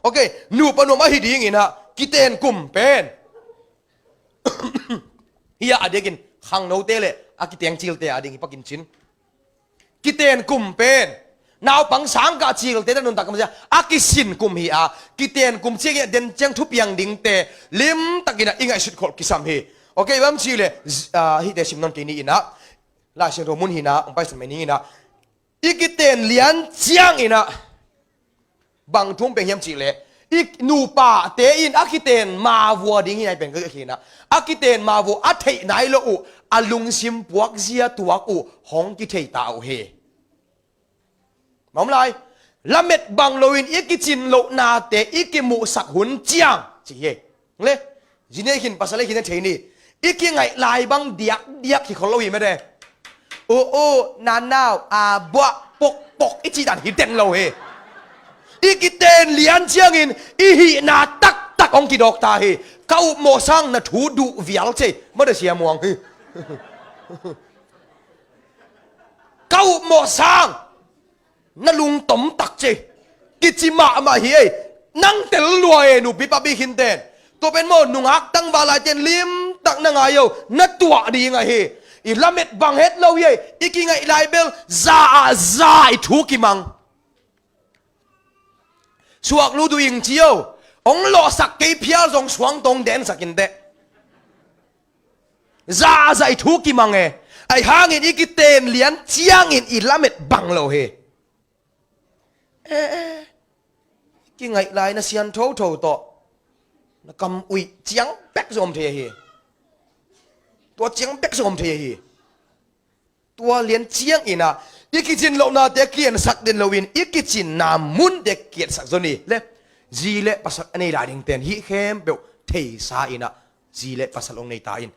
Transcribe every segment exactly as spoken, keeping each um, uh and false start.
Ok, nupa nuam ahi dingin ah kiten kum pen hi a, a diakin khangnote le a kiteng cilte a ding hi pakin cin. Kiten kum pen naupang sangkah cilte ta nuntak kam sia a kisin kum hi a, kiten kum ciangin a den ciang thupiang dingte limtakin ah i ngaihsut khol kisam hi. Ok, bang ci le z-, ah, hihte sim nawn kei ni in ah, Lai Siangtho mun hi in ah, ong paisan mai ning in ah, i kiten lian ciangin ah bang thu ong piang hiam cih leh, i nupate in a kiten mavua ding hi nai pen ka hi in ah, a kiten mavua a theih nai lo uh, a lungsim puakzia tuak uh hong kithei ta uh hi. Mawm lai, lamet bang loin i kicin lohnate i kimuhsak hun ciang ci hi. Le, zi nei khin, pasal ei khin a thei ni. I kingaih lai bang diakdiak hi khol lo hi mede. U u, nanau, a buah, pokpok i cih dan hi den lo hi. I kiten lian ciangin i hihna taktak hong kidawk ta hi. Ka upmawh sang na thu duh vial cei. Mawde sia muang hi. Ka upmawh sang na lungtom tak cei. Kici mahmah hi ei. Nang tel lua e, nupi papi khinten. Tua pen maw, nungak tangval laiten limtak na ngai o, na tuah ding ahi. I lamet bang het lo hi ei. I kingaih lai bel za ah za i thu kimang. Suak lu duing ci o. Ong lawhsak kei phial zong suang tong densak in teh. Za ah za i thu kimang e. Ahi hangin i kiten lian ciangin i lamet bang lo hi. Eh, eh. Kingaih lai na sian thotho tawh na kam uih ciang bek zong om thei ahi. Tua ciang bek zong om thei ahi. Tua lian ciangin ah i kicin lohnate kiansak den loin i kicinna munte kiatsak zaw ni. Le, zi le pasal a nei lai dingten hih khempeuh theisa in ah zi le pasal hong nei ta in.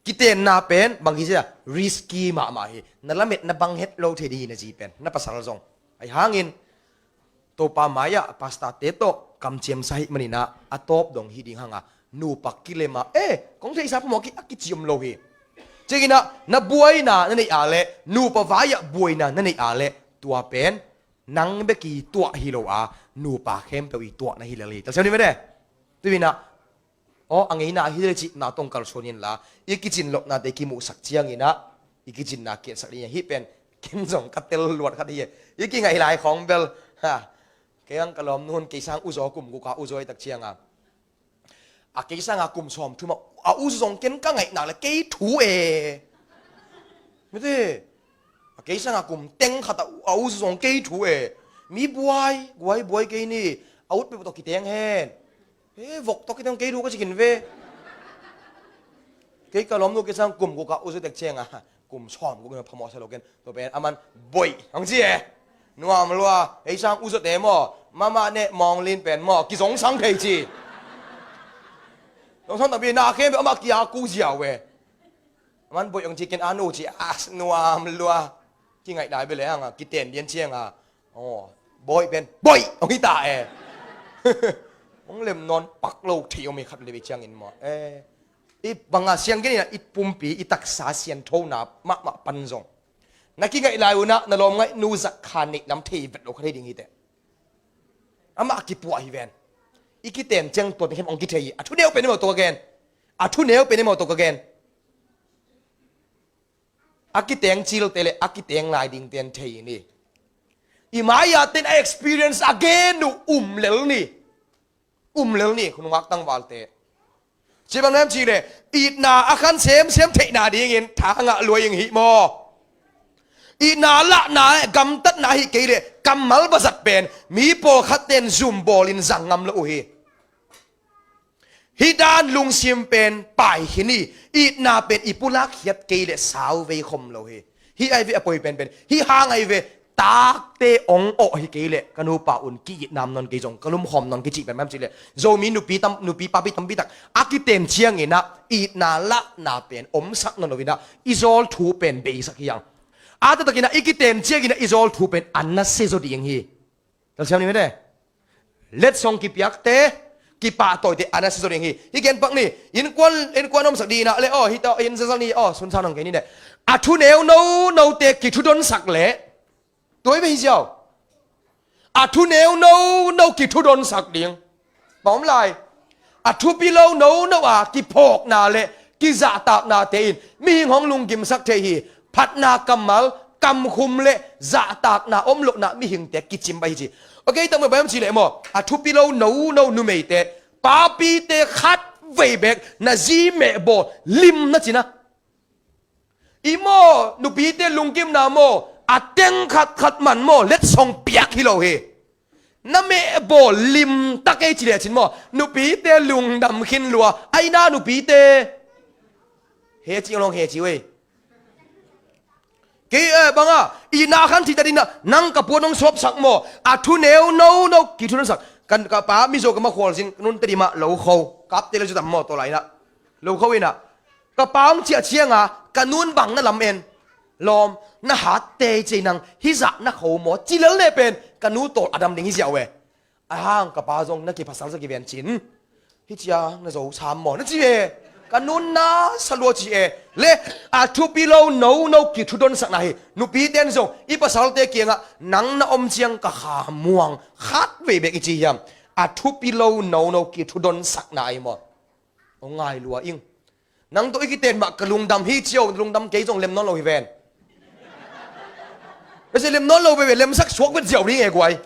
Kitenna pen bang hi sia, risky mahmah hi. Na lametna bang het lo thei ding hi na zi pen, na pasal zong. Ahi hangin Topa mai-ah pastorte tawh kamciamsa hih manin ah a tawp dong hi ding hang a, nupa kilem a, eh, kong theihsa phamawh a ki, a kici om lo hi. Ciangin ah na buaina na neih a leh, nupa vai-ah buaina na neih a leh, tua pen nang bek i tuah hi lo a, nupa khempeuh i tuahna hi lel hi. Telsiam ni mede. Tuin ah Aw, a ngeina hi le cihna tawh kalsuan inla, i kicin lohnate kimuhsak ciangin ah i kicinna kiatsak ding hi pen. Ken zong ka tel luat khat hi. I kingaih lai khawng bel, ha, kei ang ka lawmnu hun kei sang uzaw kum guk a uzaw i tak cianga, a kei sanga kum sawmthum a, a uzaw zong ken ka ngaihnak le kei thu e. Mete, a kei sanga kum teng khat a, a uzaw zong kei thu e. Mi buai, guai buai kei ni. A ut peuh tawh kiteng hen. He, vok tawh kiteng kei thu ka cikin ve. Kei ka lawmnu kei sang kum guk a uzaw tek cianga, kum sawm guk in phamawh sa lo ken. Tua pen aman boih hong ci e. Nuam lua, ei sang uzaw te maw, mama ne mawng lin pen maw, kizong sang thei ci. Zong sang tampi na khem amah kia ku ziau e. Aman boih hong ci ken a nu ci, as nuam lua. Kingaih lai bel e hanga, kiten lian cianga. Aw, boih pen, boih! Hong hi ta e. Hong lem nawn pak lo thei om hi khat le bek ciangin maw. Eh, i banga siang gen ina i pumpi, i taksa sianthona mahmah pan zong. Na kingaih lai unah, na lawm ngaihnu zak kha neih lam thei vet lo kha thei ding hi teh. Amah a kipuah hi ven. I kiten ciang tua teng khem hong kithei hi. A thuneu pen i mawh tua ka gen. A thuneu pen i mawh tua ka gen. A kiteng cilte le a kiteng lai dingten thei ni. I mai-a ten a experience a gen uh um lel ni. Um lel ni, khunungak tangvalte. Ci bang nem ci le, itna a khan semsem theihna dingin tha ngah luai ing hi maw. Itna lahna le gamtatna hi kei le, kammal bazat pen mi pawlkhat ten zum bawlin zang ngam lo uh hi. Hih dan lungsim pen paikhin hi. Itna pen i pulak khiat kei le sau vei khom lo hi. Hih ai ve a poi penpen, hih hang ai ve. Takte ong awh hi kei le ka nupa un ki-itnam nawn kei zong, ka lumkhawm nawn kei cih pen mam cih le, Zomi nupi tam, nupi papi tampi tak a kiten cianginah itna lahna pen omsak nawn lo inah i zawl thu pen beisak hi ang. A taktakinah i kiten cianginah i zawl thu pen an na se zaw ding hi. Telsiam ni mete. Letsong kipiakte, kipahtawite a na si zaw ding hi. Hi genpak ni, innkuan, innkuan omsak dinah le aw, hita inn zazal ni aw, sunsa nang kei ni le. A thuneu nonote kithudonsak le. Tuai ve hi ziau. A thuneu nono kithudonsak ding. Bang om lai. A thupi lo nono a kiphawkna le kizahtaknate in mihing hong lunggimsak thei hi. Phatna kammal, kamkhum le zahtakna om lohna mihingte kicim bai hi ci. Ok, tangmai bai om ci leh maw, a thupi lo nono numeite, papite khat vei bek na zi mehbawl lim na cina. I maw, nupite lunggimna maw, a teng khat khat man maw, letsong piak hi lo hi. Na mehbawl limtak ei ci le cin maw, nupite lungdam khin lua. Ai na nupite he ci long he ci wei. Kei, eh, banga, i na khan thita dina, nang ka puan hong sawpsak maw, a thu neu nono kithu nonsak. Kan ka pa mizo ka ma khual zin nun te di mah lo kho, kap te le zu tam maw, to lai na. Lo kho ina. Ka pa hong ciah cianga ka nun bang na lam en. Lawm, na hat tei cei nang, hizah na kho maw, ci lel ne pen ka nu tawl a dam ding hi ziau e. A hang ka pa zong na kipasal sa kiven cin. Hi cia na zo sam maw na ci e. Ka nun na sa lua ci e. Le, a thupi lo nono kithudonsakna hi. Nupiten zong i pasalte kiangah nang na om ciang ka kha muang khat vei bek i ci hiam? A thupi lo nono kithudonsakna ahi maw? Hong ngai lua ing. Nang tawh i kiten mah ka lungdam hi cio, lungdam kei zong lem nawn lo hi ven. Bese lem nawn lo veve, lemsak suak vet ziau ding e guai.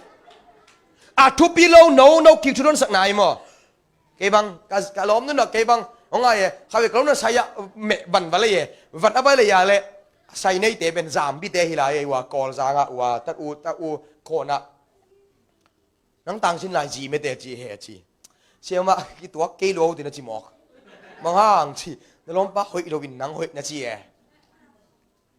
A thupi lo nono kithudonsakna ahi maw? Kei bang, ka, ka lawm nunah kei bang hong ngai e, kha ve ka lawm nunah sai ah meh van va lei e. Van a vai lei a le sai neite pen zambite hi lai e, ua Kawlzangah, ua tat u, tat u khawnah. Nang tangsin lai zi mete ci he ci. Siamah kituak kei lo tin a ci mawk. Manghang ci. Na lawmpa hoih lo in nang hoih na ci e.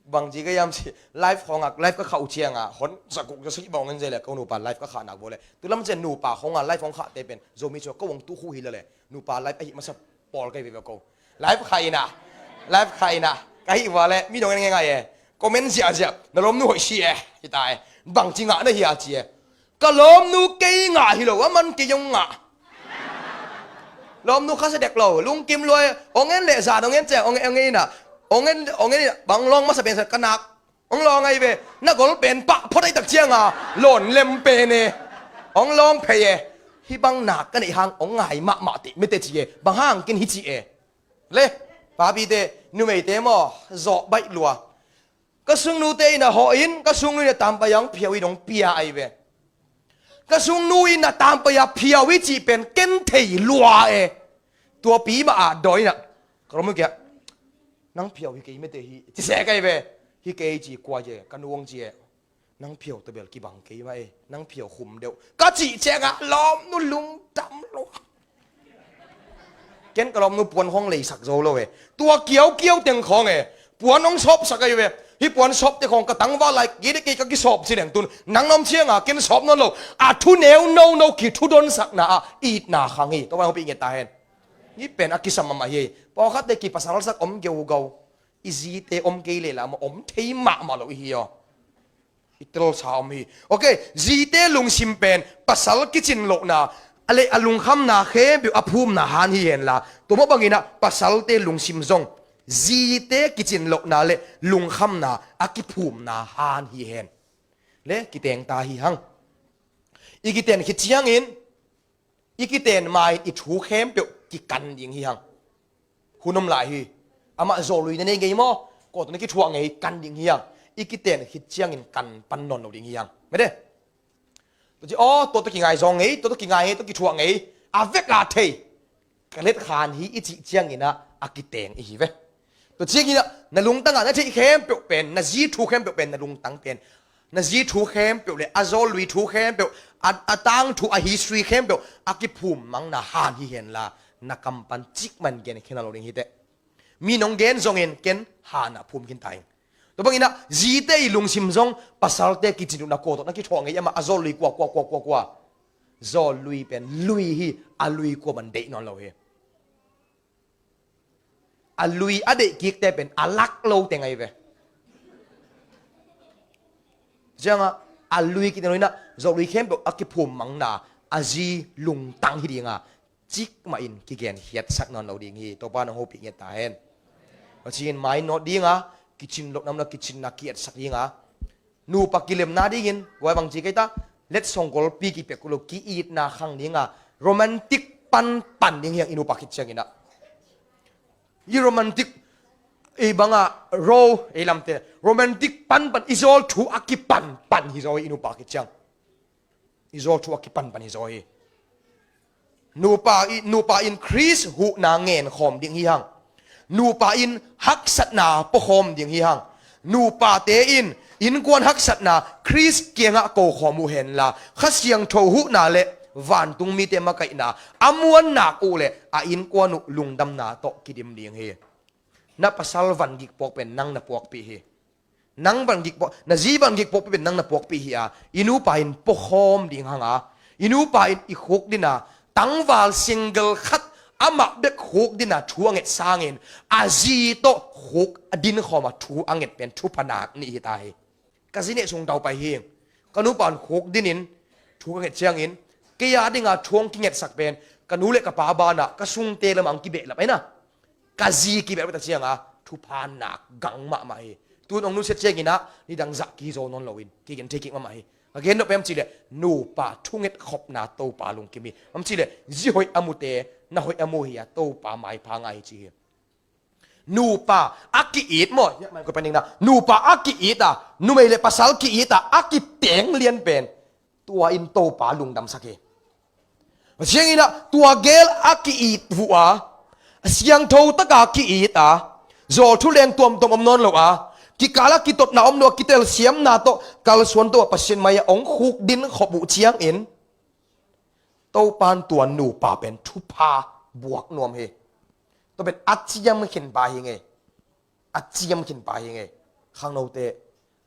Bang ci ka yam ci. Live khawngah, live ka khauh ciangah hon zakuk za sik bawng en ze le ko nupa live ka khah nak bo le. Tulam cian nupa khawngah live khawng khahte pen Zomi cu ko wong tu khu hi la le. Nupa live ahi masa pawl kai veve ko. Live khai ina. Live khai ina. Ka hi vale mi dong en ngai ngai e. Comment ziahziah. Na lawmnu hoih si e. Hi ta e. Bang ci ngah na hi a ci e. Ka lawmnu kei ngah hi lo, a man kei hong ngah. Lawmnu kha sa dek lo, lungkim lua e, hong en leh zan hong en ciang, hong en, hong en ina, hong en, hong en ina, bang lawng masa pen sa ka nak, hong lawng ahi ve, na gol pen pah phot ahi tak cianga, lawn lem pen e, hong lawng phei e, hih bang nak ka neih hang, hong ngai mahmah teh, mete ci e, bang hang kin hi ci e. Le, papite, numeite maw, zawh baih lua. Ka sungnute in a hawh in, ka sungnu in a tampai a hong phiau in hong pia ahi ve. Ka sungnu in a tampai a phiau i cih pen ken thei lua e. Tuapi mah a dawi in a ka lawmnu kiangah nang phiau hi kei mete hi ci sek ahi ve. Hi kei ci kua ci e, ka nu hong ci e. Nang phiau tabel kibang kei mah e, nang phiau khum deuh ka cih ciangah lawmnu lungdam lua. Ken ka lawmnu puan khawng leisak zo lo e. Tua kiaukiau teng khawng e. Puan hong sawpsak ahi ve. Hih puan sawpte khawng ka tangval lai kei dek kei ka kisawp ci leng tun. Nang na om cianga ken sawp nawn lo. A thu neu nono kithudonsakna ah itna khang hi. Tua hong pi nget ta hen. Hih pen a kisam mahmah hi. Pawlkhatte kipasalsak om geugo. I zite om kei leh lah mah om thei mahmah lo i hi aw. I telsa om hi. Ok, zite lungsim pen pasal kicin lohna a le a lungkhamna khempeuh a phumna han hi henla, tua mah banginah pasalte lungsim zong zite kicin lohna le lungkhamna a kiphumna han hi hen. Le kiteng ta hi hang. I kiten khit ciangin i kiten ma-in i thu khempeuh kikan ding hi hang. Hun om lai hi. Amah zawh lui na nei ngei maw? Kawtawh na kithuah ngei kan ding hi hang. I kiten khit ciangin kan pan nawn lo ding hi hang. Mete. Tua ci aw, tua tawh kingai zaw ngei, tua tawh kingai ngei, tua kithuah ngei. A vek a thei. Ka let khan hi i cih cianginah a kiteng i hi ve. Tua cianginah na lungtangah na theih khempeuh pen, na zi thu khempeuh pen, na lungtang pen. Na zi thu khempeuh le a zawl lui thu khempeuh, a, a tang thu, a history khempeuh a kiphum mangna han hi henla, na kam pan cikmah in gen khin lo ding hi teh. Mi nong gen zongin ken han a phum khin ta ing. Tua banginah zite i lungsim zong pasalte kicin uh na kawtawh na kithawh ngei amah a zawl lui kua, kua, kua, kua, kua. Zawl lui pen lui hi, a lui kua man deih nawn lo hi. A lui a deih kikte pen a lak lo teng ahi ve. Ciangah a lui kikte lo inah zawh lui khempeuh a kiphum mangna a zi lungtang hi dinga cikmah in kigen hiatsak nawn lo ding hi. Topa nong hopih nget ta hen. Pacin mai nawt dinga kicin loh namna kicinna kiatsak dinga nupa kilemna dingin guai bangci kei ta. Letsong golpi kipek uh lo ki-itna khang dinga Romantic panpan ding hi hang i nupa khit ciangin ah. I romantic, ei banga ro, ei lamte romantic panpan, i zawl thu a kipanpan hi zaw hi i nupa khit ciang. I zawl thu a kipanpan hi zaw hi. Nupa i, nupa in Khrist huhna ngen khawm ding hi hang. Nupa in haksatna pua khawm ding hi hang. Nupate in innkuan haksatna Khrist kiangah ko khawm uh henla, Kha Siangtho huhna le vantung mite makaihna a muannak uh le a innkuan uh lungdamna tawh kidim ding hi. Na pasal van gik puak pen nang na puakpih hi. Nang van gik puak, na zi van gik puakpih pen nang na puakpih hi a, i nupa in pua khawm ding hang a, i nupa in i khukdin a, tangval single khat amah bek khukdin a thu a nget sangin, a zi tawh khukdin khawm a thu a nget pen thupha nak nih hi ta hi. Ka zi neh sung tau pai hi. Ka nupa in khukdin in thu ka nget ciangin, kei a dinga thu hong kingetsak pen ka nu le ka pa banah ka sungte lamah hong kibehlap ahi na. Ka zi kibehlap ta cianga thupha nak gang mahmah hi. Tun hong nusiat ciangin ah nidang zah kihi zo nawn loin kigen thei kik mahmah hi. Ka gen nop pen bang hiam cih leh nupa thunget khopna Topa lungkim hi. Bang hiam cih leh zi hoih a mute na hoih a mu hi a, Topa maipha ngai hi ci hi. Nupa a ki-it maw, hiah mai ko pen ding na, nupa a ki-it a, numei le pasal ki-it a, a kiteng lian pen tua in Topa lungdamsak hi. Ciangin ah tua gel a ki-it uh a, a siangtho taka ki-it a, zawl thu leng tuamtuam om nawn lo a, kikal a kitotna om lo a, kitelsiamna tawh kalsuan tawh a Pasian mai-ah hong khukdin khop uh ciangin Topa in tua nupa pen thupha buak nuam hi. Tua pen a ciam khinpa hi ngei. A ciam khinpa hi ngei. Khangnote,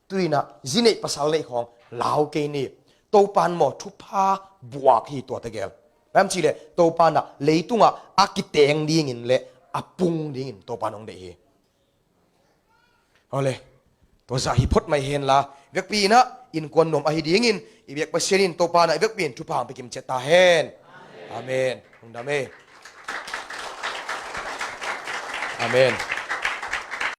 tu-in ah zi neih pasal neih khawng lau kei ni. Topa in maw thupha buak hi tua tegel. Bang hiam cih leh Topa in ah leitungah a kiteng dingin le a pung dingin Topa in hong deih hi. Awle, tua zah hi phot mai henla, i vekpi in ah innkuan nuam ahi dingin i biak Pasian in Topa in ah i vekpi in thupha hong pia kim ciat ta hen. Amen. Lungdam e. Amen.